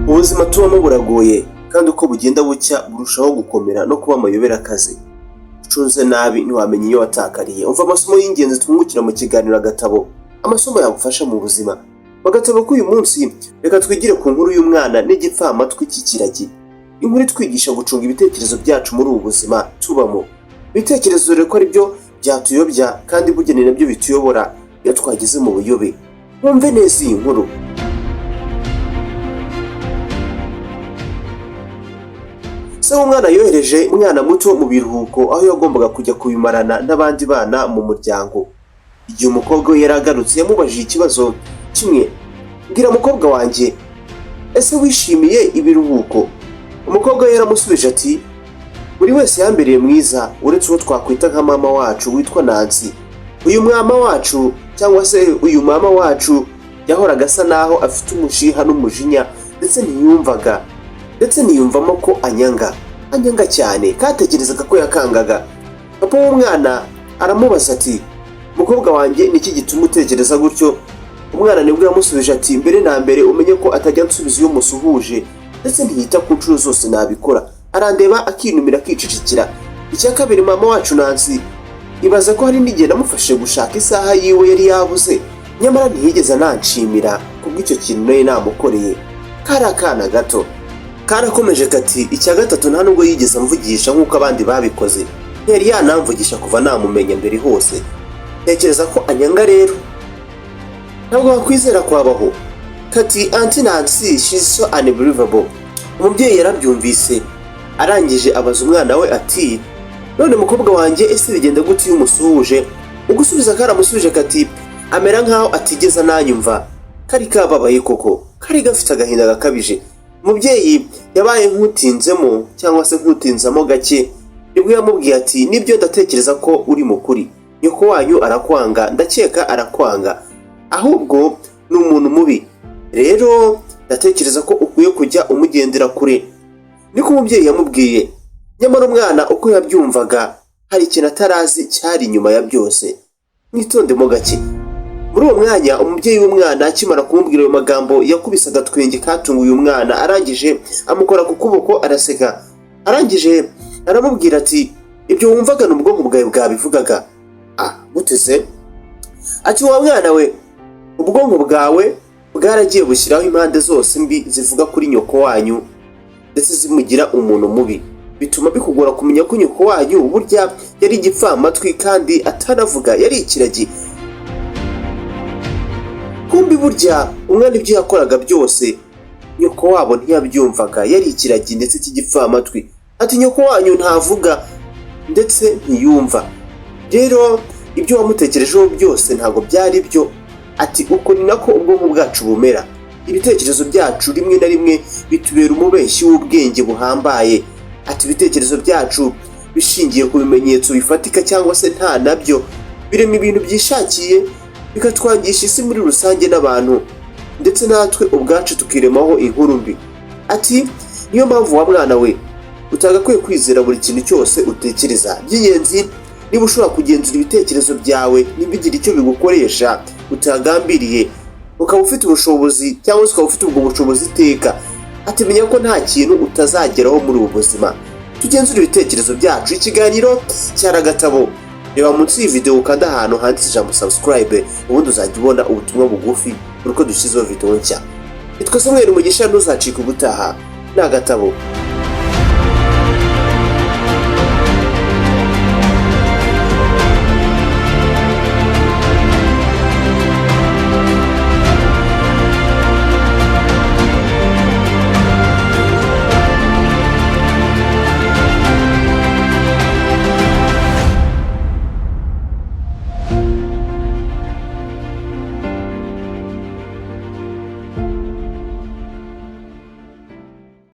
Ubuzima tubamo buragoye, kandi uko bugenda bucya burushaho gukomera no kuba amayobera akazi. Ucunze nabi ntiwamenya iyo watakariye. Umva amasomo y'ingenzi twungukira mu kiganiro Agatabo, amasomo yagufasha mu buzima. Mu gatabo k'uyu munsi, reka twigire ku nkuru y'umwana n'igipfamatwi cy'ikiragi. Inkuru itwigisha gucunga ibitekerezo byacu muri ubu buzima tubamo. Ibitekerezo rero ko ari byo byatuyobya, kandi burya ni nabyo bituyobora iyo twageze mu buyobe. Wumve neza iyi nkuru. Se w'umwana yohereje umwana muto mu biruhuko, aho yagombaga kujya kubimarana n'abandi bana mu muryango. Igihe umukobwa we yari agarutse, yamubajije ikibazo kimwe: "Mbwira mukobwa wanjye, ese wishimiye ibiruhuko?" Umukobwa we yaramusubije ati: "Buri wese yambereye mwiza, uretse uwo twakwita nka mama wacu witwa Nancy. Uyu mama wacu, cyangwa se uyu mama wacu, yahoraga asa naho afite umushiha n'umujinya, ndetse ntiyumvaga, ndetse niyumvamo ko anyanga, anyanga cyane." Katekerezaga ko yakangaga. Papa w'umwana aramubaza ati: "Mukobwa wanjye, niki gituma utekereza gutyo?" Umwana nibwo yamusubije ati: "Mbere na mbere umenye ko atajya ansubiza iyo musuhuje, ndetse ntiyita ku nshuro zose nabikora, arandeba akinumira, akicecekera. Icya kabiri, mama wacu Nancy, ibaza ko hari n'igihe namufashije gushaka isaha yiwe yari yabuze, nyamara ntiyigeze ananshimira kubw'icyo kintu nari namukoreye." Kari akana gato. Karakomeje kati: "Icya gatatu, nta nubwo yigeze amvugisha nk'uko abandi babikoze, ntiyari yanamvugisha kuva namumenya mbere hose. Ntekereza ko anyanga. Rero ntabwo wakwizera kwabaho." Kati: "Auntie Nancy, she's so unbelievable." Umubyeyi yarabyumvise, arangije abaza umwana we ati: "None mukobwa wanjye, ese bigenda gute iyo umusuhuje?" Ugusubiza karamusubije kati: "Amera nkaho atigeze ananyumva." Kari kababaye koko, kari gafite agahinda gakabije. Umubyeyi yabaye nk'utinzemo, cyangwa se nk'utinzamo gake, nibwo yamubwiye ati: "Nibyo, ndatekereza ko uri mukuri. Nyoko wanyu arakwanga, ndakeka arakwanga, ahubwo ni umuntu mubi. Rero ndatekereza ko ukwiye kujya umugendera kure." Niko umubyeyi yamubwiye. Nyamara umwana uko yabyumvaga, hari ikintu atarazi cyari inyuma ya byose. Mwitondemo gake. Muri uwo mwanya, umubyeyi w'umwana akimara kumubwira ayo magambo, yakubise agatwenge katunguye umwana, arangije amukora ku kuboko araseka, arangije aramubwira ati: "Ibyo wumvaga ni ubwonko bwawe bwabivugaga." "Ah, gute?" Ati: "Wa mwana we, ubwonko bwawe bwaragiye bushyiraho impande zose mbi zivuga kuri nyoko wanyu, ndetse zimugira umuntu mubi, bituma bikugora kumenya ko nyoko wanyu burya yari igipfamatwi kandi atanavuga, yari ikiragi." Kumbi burya umwana ibyo yakoraga byose nyoko wabo ntiyabyumvaga, yari ikiragi ndetse cy'igipfamatwi. Ati: "Nyoko wanyu ntavuga ndetse ntiyumva, rero ibyo wamutekerejeho byose ntabwo byari byo." Ati: "Uko ni nako ubwonko bwacu bumera. Ibitekerezo byacu rimwe na rimwe bitubera umubeshyi w'ubwenge buhambaye." Ati: "Ibitekerezo byacu bishingiye ku bimenyetso bifatika cyangwa se nta nabyo, birema ibintu byishakiye, bikatwangisha isi muri rusange n'abantu, ndetse natwe ubwacu tukiremaho inkuru mbi." Ati: "Niyo mpamvu wa mwana we utagakwiye kwizera buri kintu cyose utekereza. By'ingenzi, niba ushobora kugenzura ibitekerezo byawe ntibigire icyo bigukoresha utagambiriye, ukaba ufite ubushobozi, cyangwa se ukaba ufite ubwo bushobozi iteka," ati, "menya ko nta kintu utazageraho muri ubu buzima." Tugenzure ibitekerezo byacu. Ikiganiro cyari Agatabo. Reba munsi y'iyi video, ukanda ahantu handitse ijambo "subscribe", ubundi uzajya ubona ubutumwa bugufi buri uko dushyizeho video nshya. Nitwa Samuel Mugisha, ntuzacike ubutaha. Ni Agatabo.